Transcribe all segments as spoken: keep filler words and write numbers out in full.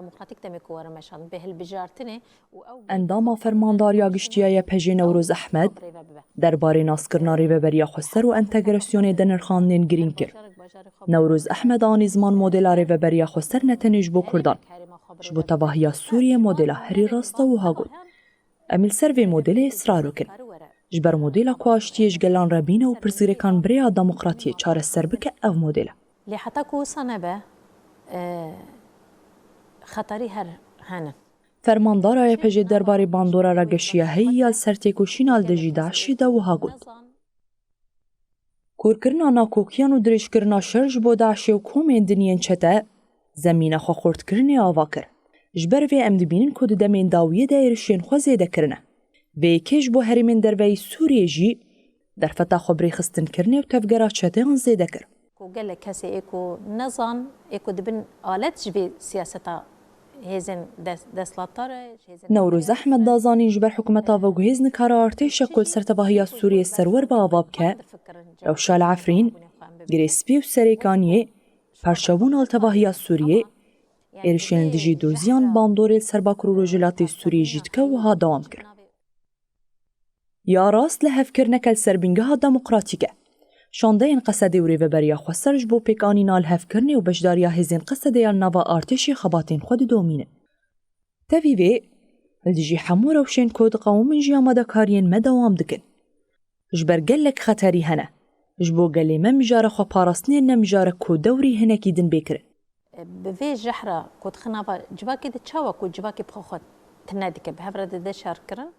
Demokratîk demê ku were meşand, bi hilbijartinê û ew Endama Fermandariya Giştî ya Y P J Newroz Ehmed derbarê naskirina Rêveberiya Xweser û entegrasyonê de nirxandinên girîng kir. Newroz Ehmed anî ziman modela Rêveberiya Xweser ne tenê ji bo Kurdan, ji bo tevahiya Sûriyê modela herî rast e û wiha got: Em li ser vê modelê israr bikin. Ji ber modela ku aştiyê ji gelan re bîne û pirsgirêkan bi rêya demokratiyê çareser bike ev model e. Lê heta ku wisa nebe, e, xeterî her hene. Fermandara Y P J derbarê bandora rageşiya heyî ya li ser têkoşîna li dijî DAIŞê de wiha got: Kûrkirina nakokiyan û dirêjkirina şer ji bo DAIŞê û komên din yên çete, zemîna xwe xurtkirinê ava kir. Ji ber vê em dibînin ku di demên dawiyê de êrişên xwe zêde kirine. Vê yekê ji bo herêmên derveyî Sûriyê jî derfeta xwe bi rêxistinkirinê û tevgera çeteyan zêde kir. Ku gelek kesê ê ku nezan, ê ku dibin alet ji vê siyaseta hêzên des-, desthilatdar e, ji hêzên Newroz Ehmed da zanîn ji ber hikûmeta veguhêz nikare artêşek ku li ser tevahiya Sûriyê serwer be ava bike, rewşa li Efrîn, Girê Spî û Serêkaniyê, parçebûna li tevahiya Sûriyê, êrişên li dijî doziyan bandorê li ser Bakur û Rojhilatê Sûriyê jî dike û wiha dewam kir. Ya rast lihevkirineke li ser bîngeha demokratîk e. Şandeyên Qesedê û Rêveberiya Xweser ji bo pêkanîna lihevkirinê û beşdariya hêzên Qesedê ya li nava artêşê xebatên xwe didomînin. Tevî vê, li dijî hemû rewşên ku diqewimin jî amadekariyên me dewam dikin. Ji ber gelek xeterî hene. Ji bo gelê me mijara xweparastinê ne mijarek ku dewrî hinekî din bê kirin. Bi vê jehr re ku dixe nava civakê de, çawa ku civakê bi xwe xwe tune dike, bi hev re dide şerkirin?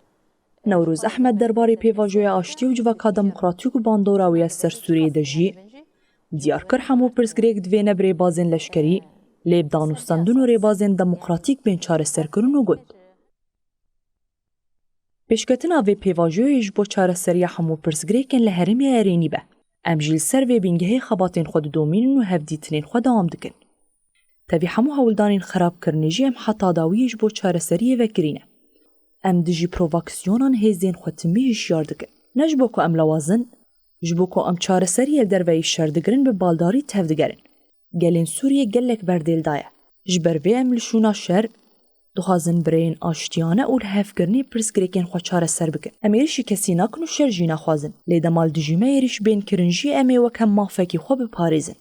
Newroz Ehmed derbarê pêvajoya aştî û civaka demokratîk û bandora wê ya li ser Sûriyê de jî diyar kir, hemû pirsgirêk divê ne bi rêbazên leşkerî, lê bi danûstandin û rêbazên demokratîk bên çareserkirin û got: Pêşketina vê pêvajoyê ji bo çareseriya hemû pirsgirêkên li herêmê erênî be. Em jî li ser vê bîngehê xebatên xwe didomînin û hevdîtinên xwe dewam dikin. Tevî hemû hewldanên xerabkirinê jî em heta dawiyê ji bo çareseriyê vekirî ne. Em dijî provokaksyonan hêzên xwe timî hişyar dikin. Ne ji bo ku em lewaz in, ji bo ku em çareseriyê li derveyî şer digirin bi baldarî tevdigerin. Gelên Sûriyê gelek berdê li daye. Ji ber vê em li şûna şer dixwazin bi rêyên aştiyane û lihevkirinê pirsgirêkên xwe çareser bikin. Em êrişî kesî nakin û şer jî naxwazin. Lê dema li dijî me êrîş bên kirin jî em ê weke mafekî xwe biparêzin.